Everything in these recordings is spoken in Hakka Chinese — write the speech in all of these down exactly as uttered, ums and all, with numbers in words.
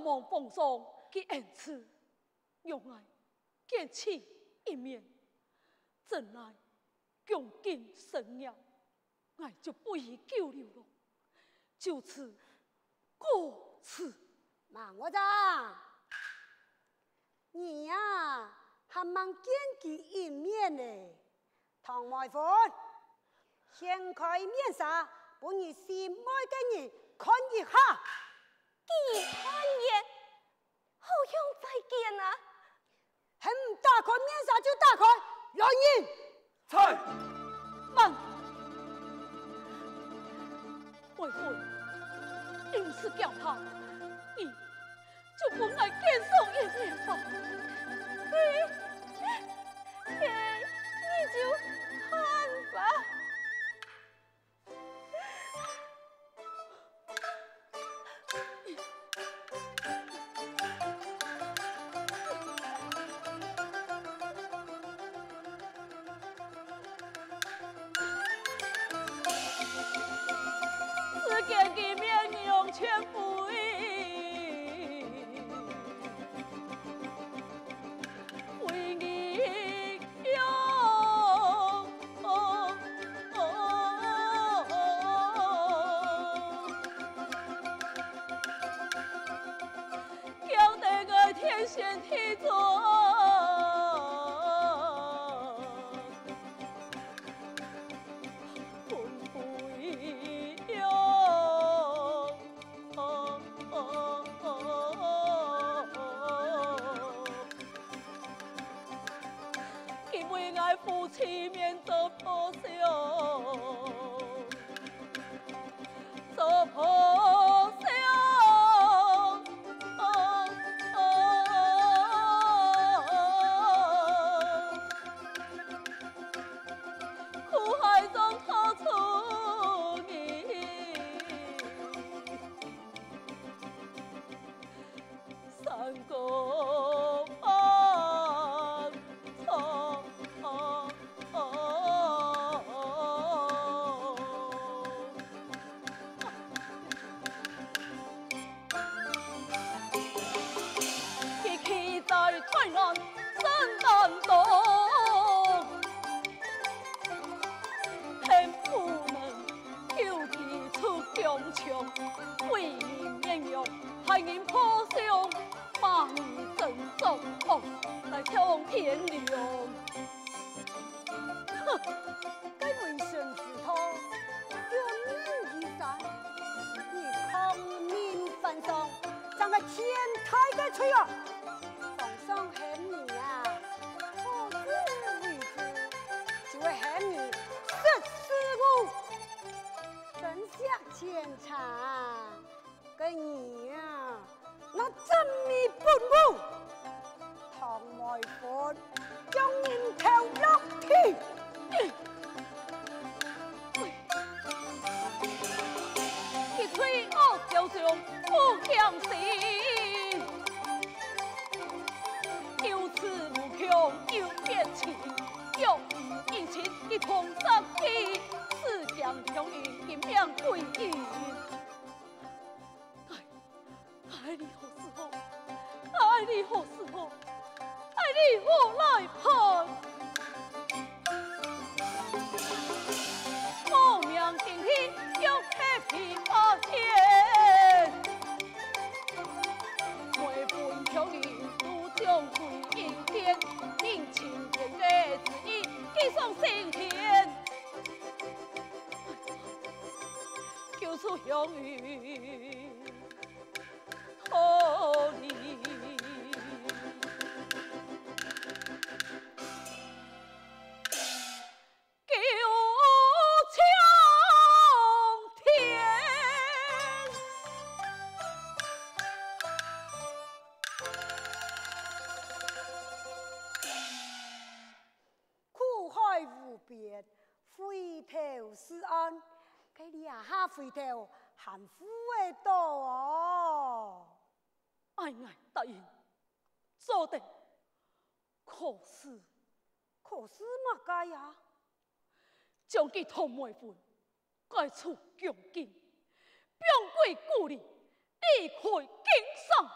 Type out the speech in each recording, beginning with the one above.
望皇上佢恩賜，讓𠊎見其一面，真乃恭敬承業。 𠊎就不宜久留了，就此告辭。慢仔啊，你啊，還吂見佢一面呢。唐妹夫，掀開面紗，分你心愛个人看一下。 佢看見，好像再見啊！還毋打開面紗就打開，來人！在！慢！妹夫，你毋使驚怕，你就分𠊎見上一面吧。你，你，你就看吧。 只見佢面容全非，非人 樣，驚得𠊎天旋地轉，魂飛魄。 佢為𠊎夫妻面做破相，做破相。苦海中討出人。 山高万丈。佢企在台南山巒東，恨不能 救佢出疆場，為人面容，害人破相，罵人真作惡，來挑天良。哼，該為臣之道，仰人以身，你抗命犯上，正係天大个罪惡！皇上喊你啊，好自為之，就會喊你識時務。 珍惜錢財，該你啊，那真無本事！唐妹夫，將人頭落地！佢罪惡昭彰不驚死，有恃無恐有別情，若無因情佢通殺佢，只驚強人佢命歸陰。 哎，哎，你何時好？哎，你何時好？哎，你何來盼？無名頂天，腳踏琵琶仙。每分強人都將歸陰間，認清天地之意，寄上青天。救出鄉里。 逃離。救青天。苦海無邊，回頭是岸。該這下回頭還赴得到哦。 哀，𠊎答應，做得，可是，可是麼个呀？將佢同梅芬解除恭敬，放歸故里，離開京城。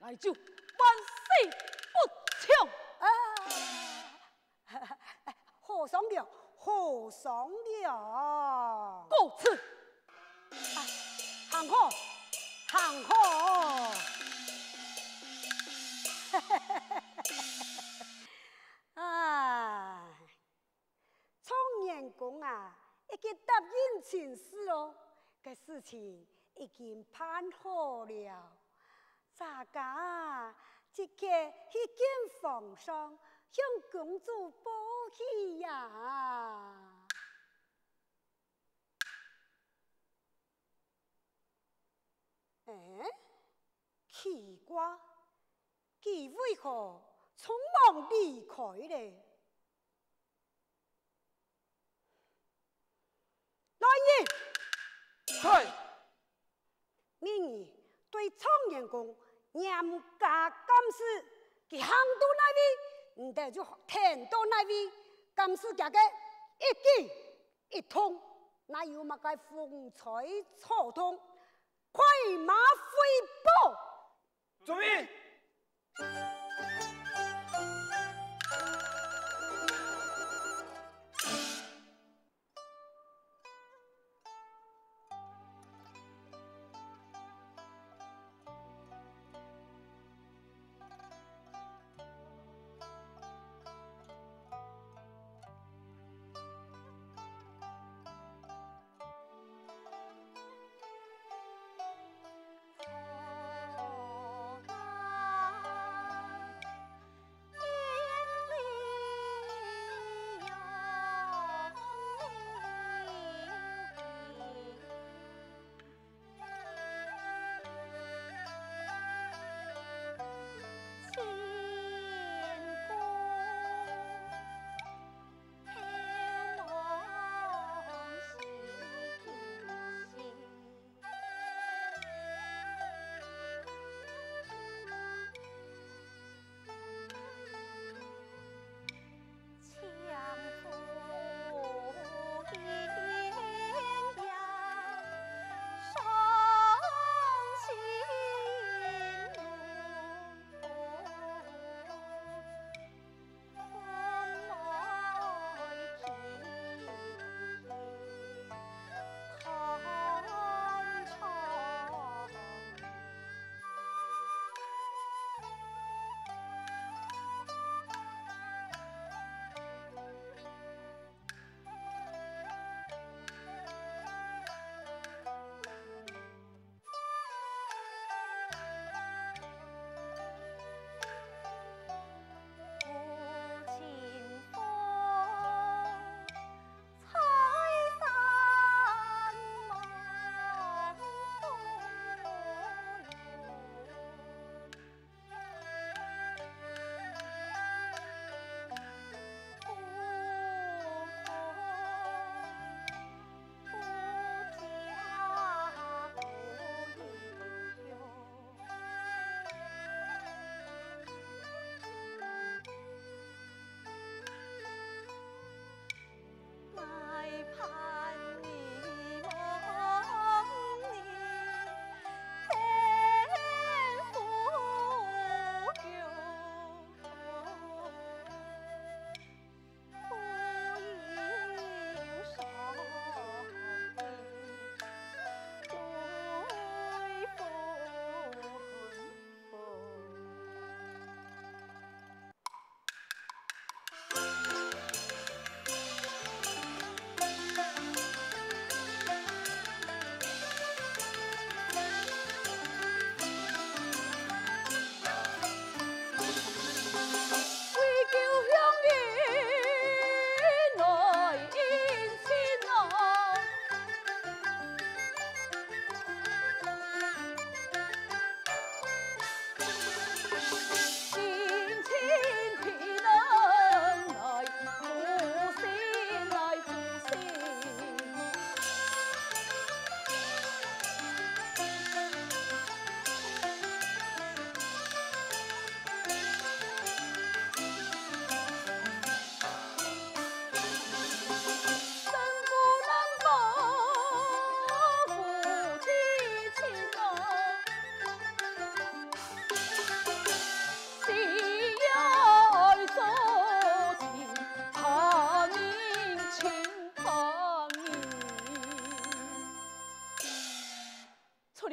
來就萬死不辭。啊，好商量，好商量。告辭。啊，行好，行好。唉。 狀元公啊，已經答應親事哦，該事情已經辦好了。大家啊，即刻去見皇上，向公主報喜呀！哎，奇怪，佢為何匆忙離開咧？ 來人！在！你對狀元公嚴加監視，佢行到哪位，你兜就跈到哪位，監視佢个一舉一動，哪有麼个風吹草動，快馬回報！遵命！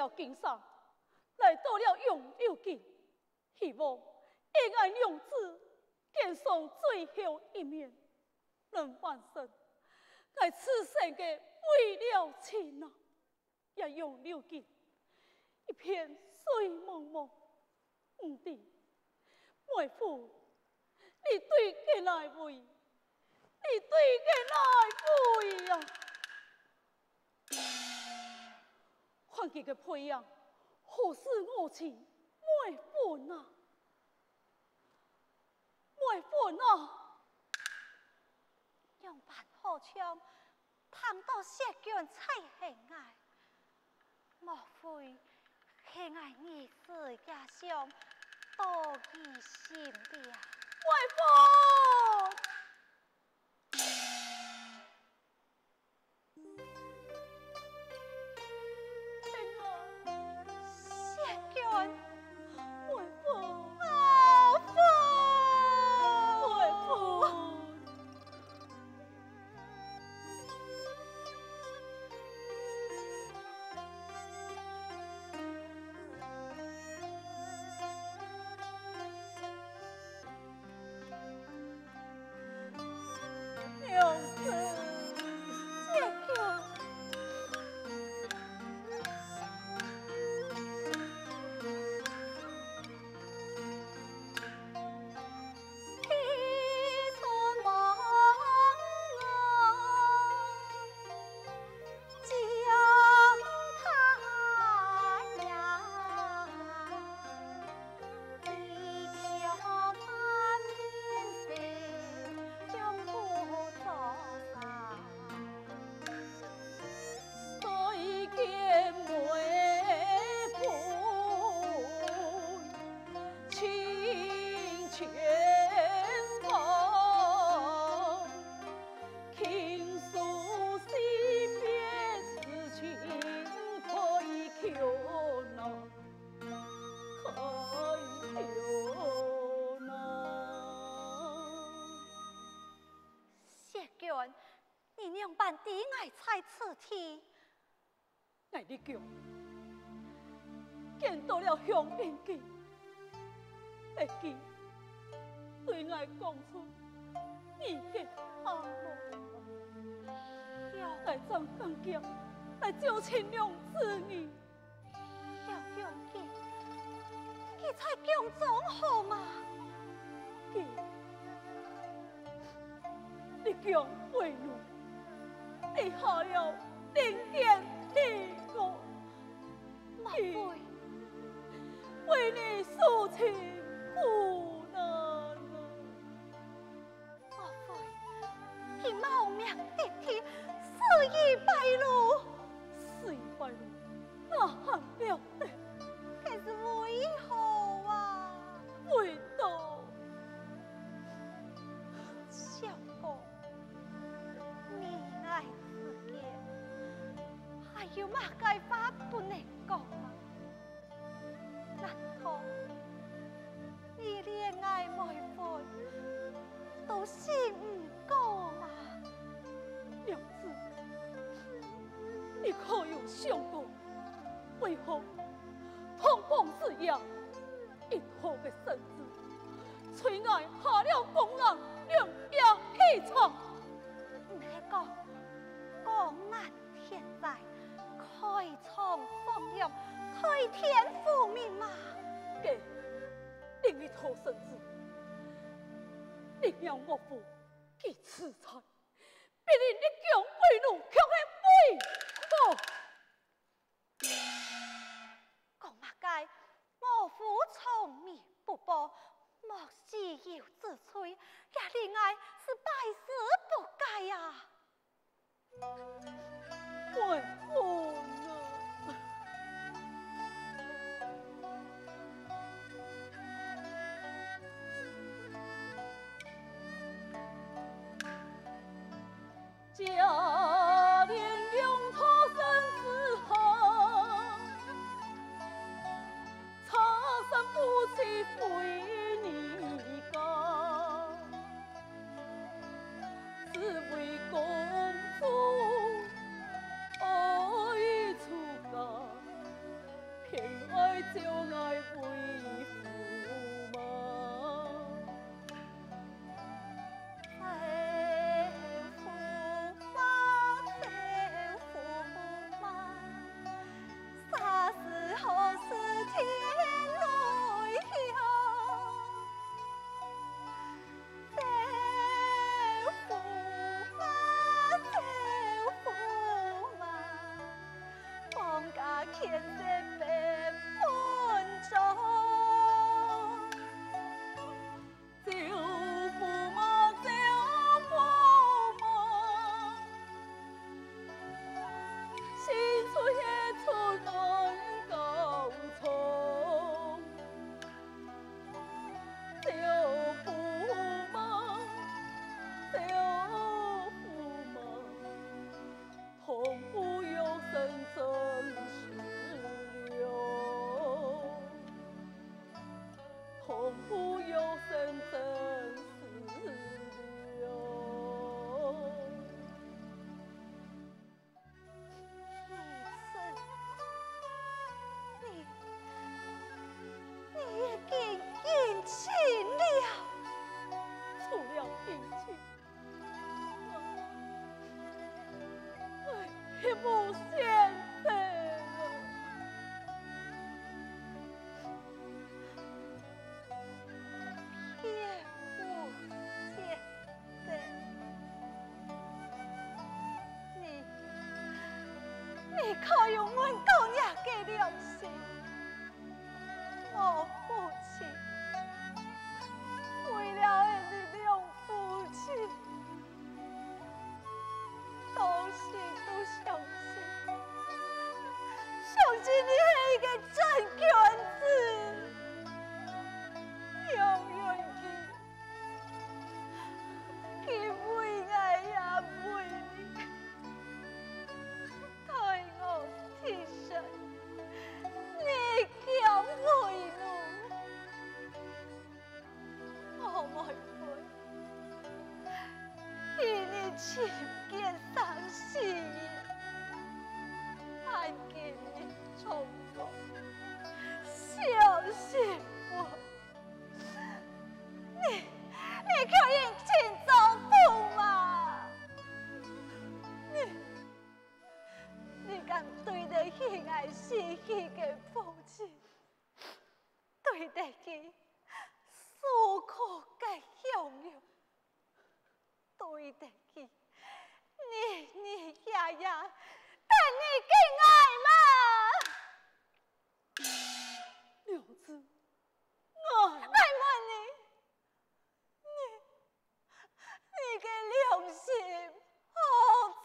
到今生，來到了楊柳根，希望與𠊎娘子見上最後一面，能完成𠊎此生个未了情啊！ 這楊柳根，一片水茫茫，毋知妹夫，你對个哪位？你對个哪位啊？看佢个背影，好似我親妹夫啊！妹夫啊！ 仰般好像聽到舌捲在喊𠊎？莫非係𠊎日時夜想多疑心了？妹夫！ 天啊！雪娟！妹夫！阿福！妹夫！ 娘子，姐姐。雪娟，你仰般知𠊎在此地？𠊎立功，見到了香煙根，立即對𠊎講出你个下落。𠊎正趕緊來招請娘子你。 小楊枝，佢在宮中好嗎？佢，你強為奴，你下了人間地獄，莫非為你受盡苦難啊！ 莫非佢冒名頂替，死於拜路？死於拜路，哪還了得？該是為何啊？為到……相公，你𠊎之間，還有麼个話不能講嗎？ 難道你連𠊎妹夫都信毋過嗎？娘子，你可有想過，為何堂房之夜，一號个身子，隨𠊎下了江南，兩夜起床？你係講江南天災， 開倉放糧，代天復命嗎？該另一號身子，你娘岳父佢自殘，逼你立功為奴，卻係為何？講麼个岳父從命不報，莫須有之罪，這令𠊎是百思不解啊！ 妹夫啊！家连两套身子好， 茶山夫妻非你家，只为公主無選擇啊！別無選擇。你，你可有問過若个良心？我父親為了𠊎俚兩夫妻， 到時都相信，相信你係一個真君子，永遠記，記為𠊎也為你，待我替身，你強為奴。 我妹妹，今日親見生死，還見你重逢，小心我！你，你卻應盡做餔嫲！你，你敢對得起𠊎死去个父親？ 對得起受苦个鄉親，對得起日日夜夜等你个𠊎嗎？娘子，𠊎……𠊎問你，你，你个良心何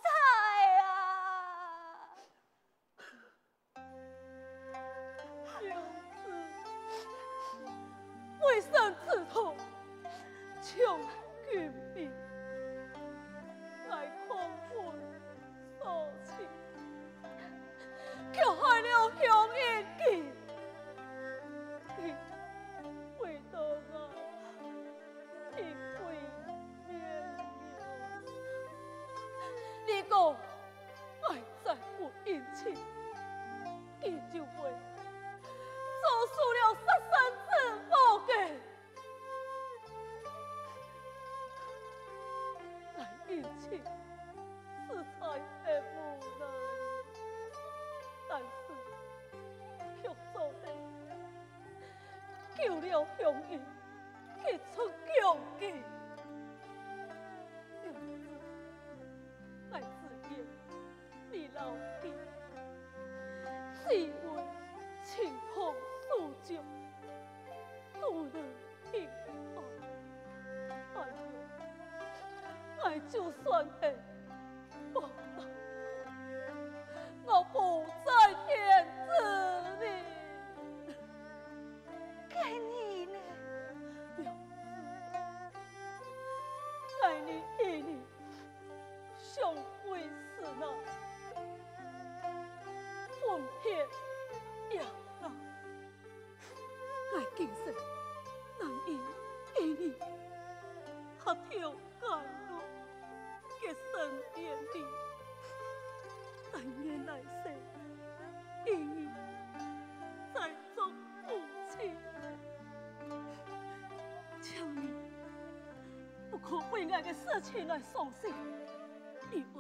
在啊？ 娘子，為生之道，從今明，𠊎空魂所棲，卻害了鄉親佢，佢為到𠊎，佢為面了。你講， 𠊎再不應情，佢就會做出了殺身之禍个。𠊎應情實在係無奈，但是卻做得救了鄉親，佢出強境。娘子，𠊎只願 你摎佢，只為清風守節，都能平安。還有，𠊎就算係報答，我不再添子你。該你呢？娘子，𠊎你與你 相會時難，分別也難。𠊎今生難以與你白頭偕老个身邊人，但願來世與你再做夫妻。請你不可為𠊎个死去來傷心，因為